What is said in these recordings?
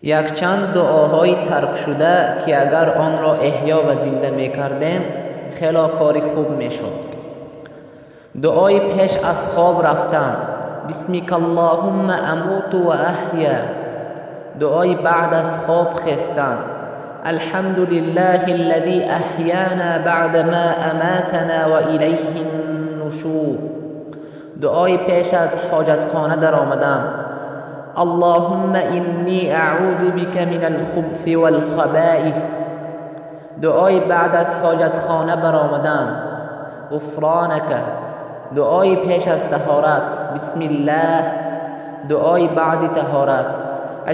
Якчанд дуоҳои таркшуда, ки агар онро эҳё ва зинда мекардем, хело кори хуб мешуд. Дуои пеш аз хоб рафтан: باسمك اللهم أموت وأحيا. Дуои баъд аз хоб хестан: الحمد لله الذي أحيانا بعدما أماتنا وإليه النشور. Дуои пеш аз ҳоҷатхона даромадан: اللهم إني أعوذ بك من الخبث والخبائث. Дуои баъд аз ҳоҷатхона баромадан: غفرانك. Дуои пеш аз таҳорат: بسم الله. Дуои баъди таҳорат: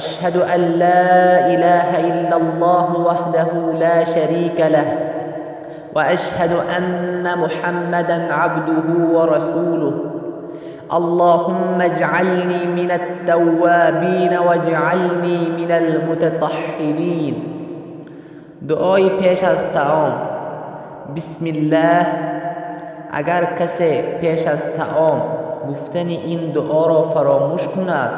أشهد أن لا إله إلا الله وحده لا شريك له وأشهد أن محمدا عبده ورسوله. اللهم اجعلني من التوابين واجعلني من المتطهرين. Дуои пеш аз таом: بسم الله. Агар касе пеш аз таом гуфтани ин дуоро фаромӯш кунад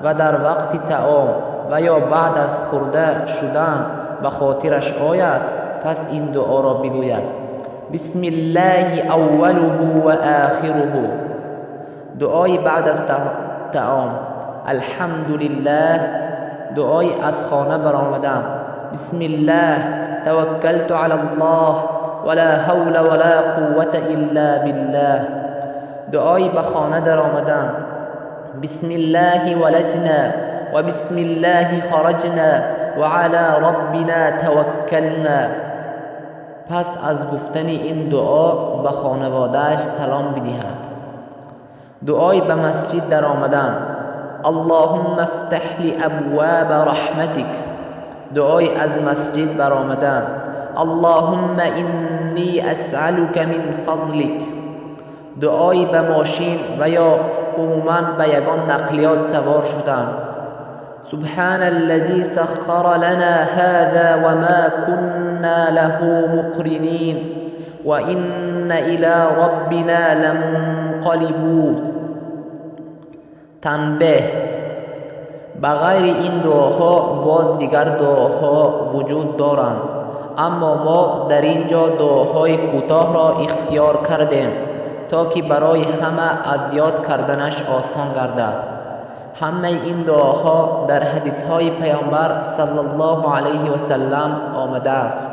ва дар вақти таом ва ё баъд аз хӯрда шудан ба хотираш ояд, пас ин дуоро бигӯяд: بسم الله أوله وآخره. Дуои баъд аз таом: الحمد لله. Дуои аз хона баромадан: بسم الله توكلت على الله ولا حول ولا قوة إلا بالله. Дуои ба хона даромадан: بسم الله ولجنا وبسم الله خرجنا وعلى ربنا توكلنا. Пас аз гуфтани ин дуо ба хонаводааш салом бидиҳад. Дуои ба масҷид даромадан: اللهم افتح لي أبواب رحمتك. Дуои аз масҷид баромадан: اللهم إني أسألك من فضلك. Дуои ба мошин ва ё умуман ба ягон нақлиёт савор шудан: سبحان الذي سخر لنا هذا وما كنا له مقرنين وإنا إلى ربنا لمنقلبون. Танбеҳ: ба ғайри ин дуоҳо боз дигар дуоҳо вуҷуд доранд, аммо мо дар ин ҷо дуоҳои кӯтоҳро ихтиёр кардем, то ки барои ҳама аз ёд карданаш осон гардад. Ҳамаи ин дуоҳо дар ҳадисҳои Паёмбар صلى الله عليه وسلم омадааст.